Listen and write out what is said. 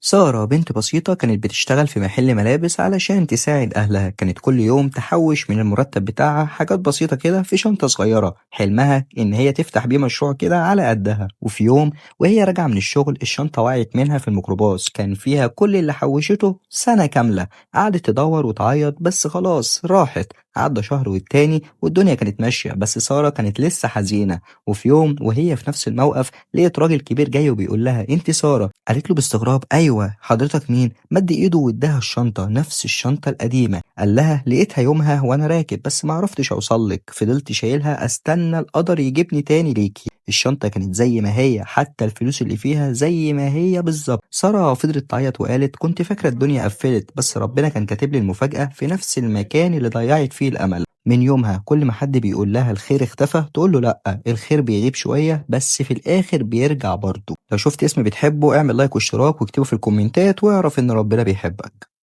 سارة بنت بسيطة كانت بتشتغل في محل ملابس علشان تساعد أهلها. كانت كل يوم تحوش من المرتب بتاعها حاجات بسيطة كده في شنطة صغيرة، حلمها إن هي تفتح بيه مشروع كده على قدها. وفي يوم وهي راجعة من الشغل الشنطة وقعت منها في الميكروباص، كان فيها كل اللي حوشته سنة كاملة. قعدت تدور وتعيط بس خلاص راحت. عدى شهر والتاني والدنيا كانت ماشية، بس سارة كانت لسه حزينة. وفي يوم وهي في نفس الموقف لقيت راجل كبير جاي وبيقول لها انت سارة؟ قالت له باستغراب ايوه حضرتك مين؟ مد ايده واداها الشنطة، نفس الشنطة القديمة. قال لها لقيتها يومها وانا راكب بس ما عرفتش اوصل لك، فضلت شايلها استنى القدر يجيبني تاني ليكي. الشنطة كانت زي ما هي، حتى الفلوس اللي فيها زي ما هي بالظبط. سارة فضلت تعيط وقالت كنت فاكرة الدنيا قفلت، بس ربنا كان كاتب لي المفاجأة في نفس المكان اللي ضيعت فيه الأمل. من يومها كل ما حد بيقول لها الخير اختفى تقول له لأ، الخير بيغيب شوية بس في الآخر بيرجع برضه. لو شفت اسم بتحبه اعمل لايك واشتراك واكتبه في الكومنتات واعرف إن ربنا بيحبك.